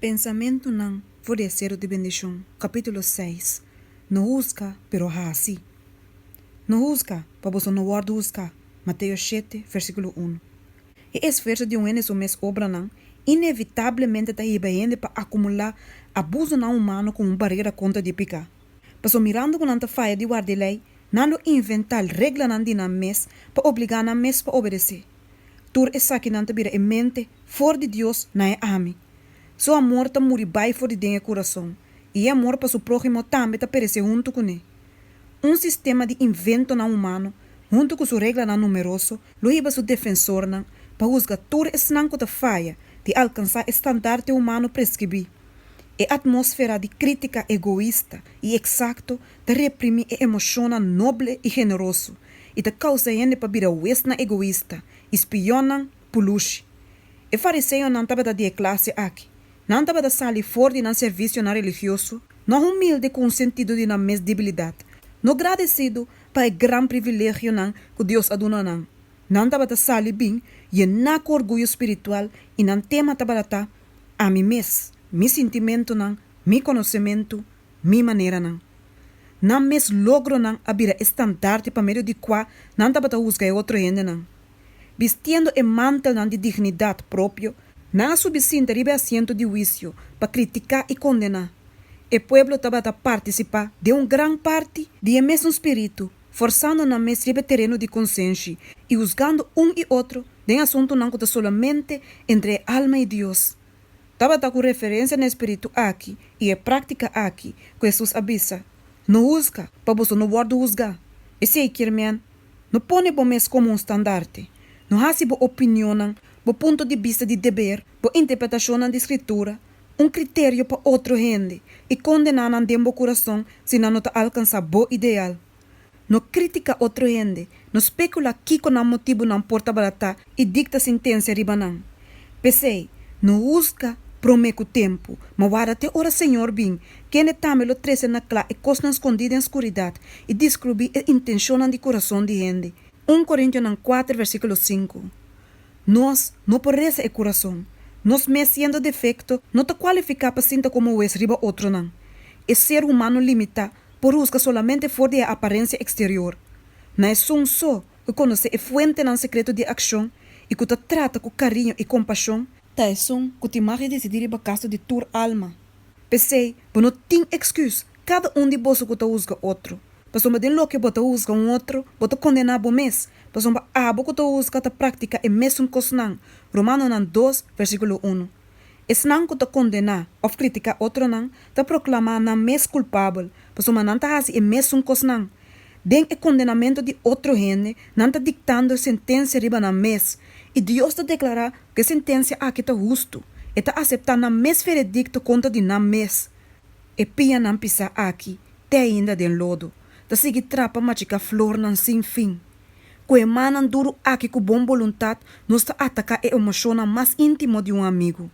Pensamentunan for di e Seru di Bendishon, kapítulo seis, No husga, pero hasi. No husga, pa boso no wòrdu husgá, Mateo shete, versíkulo unu. E esfuerso di un hende su mes obranan inevitablemente ta hiba hende pa akumulá abusonan humano komo un barera kontra di piká. Pasobra mirando ku nan ta faya di warda e lei, nan lo inventá reglanan di nan mes pa obligá nan mes pa obedesé. Tur esakinan ta bira e mente for di Dios na e ami. Su amor ta muri bai for di den e kurason, i e amor pa su próhimo tambe ta peresé huntu kuné. Un sistema di inventonan humano, huntu ku su reglanan numeroso, lo hiba su defensornan pa husga tur esnan ku ta faya di alkansá e standarte humano preskribí. E atmósfera di krítika egoista i eksakto ta reprimí e emoshonnan noble i generoso i ta kousa hende pa bira huesnan egoista i spionnan pulushi. E fariseonan tabata di e klase aki. Nan tabata sali for di nan servisionan religioso, no humilde ku un sentido di nan mes debilidat, no gradesido pa e gran privilegionan ku Dios a duna nan. Nan tabata sali bin yená ku orguyo spiritual i nan tema tabata ta, Ami mes, mi sintimentunan, mi konosementu, mi maneranan. Nan mes logronan a bira e standarte pa medio di kua nan tabata husga e otro hendenan. Bistiendo e mantelnan di dignidat propio, nan a subi sinta riba e asiento di huisio pa kritiká i kondená. E pueblo tabata partisipá den un gran parti di e mesun spiritu, forsando nan mes riba e tereno di konsenshi i husgando un i otro den asuntunan ku ta solamente entre e alma i Dios. Tabata ku referensia na e spiritu aki i e práktika aki ku Hesus a bisa, No husga, pa boso no wòrdu husgá. Esei kier men, No pone bo mes komo un standarte. No hasi bo opinionnan, bo punto di bista di deber, bo interpretashonnan di Skritura, un kriterio pa otro hende i kondená nan den bo kurason si nan no ta alkansá bo ideal. No kritika otro hende, no spekulá kiko nan motibunan por tabata ta i dikta sentensia riba nan. P'esei, no husga promé ku tempu, ma warda te ora Señor bin, kende tambe lo trese na kla e kosnan skondí den skuridat i deskrubí e intenshonnan di kurason di hende. Un Korintionan kuater versíkulo sinku Nos no por resa e kurason. Nos mes siendo defekto no ta kualifiká pa sinta komo hues riba otronan. E ser humano limitá por husga solamente for di e aparensia eksterior. Na esun so ku konosé e fuentenan sekreto di akshon i ku ta trata ku kariño i kompashon, ta esun ku tin mag di disidí riba kaso di tur alma. P'esei, bo no tin eksküs, kada un di boso ku ta husga otro, pasobra den loke bo ta husga un otro, bo ta kondená bo mes, pasobra abo ku ta husga ta praktiká e mesun kosnan, Romanonan dos, versíkulo unu. Esnan ku ta kondená òf kritiká otronan ta proklamá nan mes kulpabel, pasobra nan ta hasi e mesun kosnan. Den e kondenamentu di otro hende, nan ta diktando e sentensia riba nan mes, i Dios ta deklará ku e sentensia aki ta hustu. E ta aseptá nan mes veredikto kontra di nan mes. E pianan pisá aki, te ainda den lodo, ta sigui trapa machiká flornan sin fin. Ku e mannan duru aki ku bon boluntat nos ta ataká e emoshonnan mas íntimo di un amigu.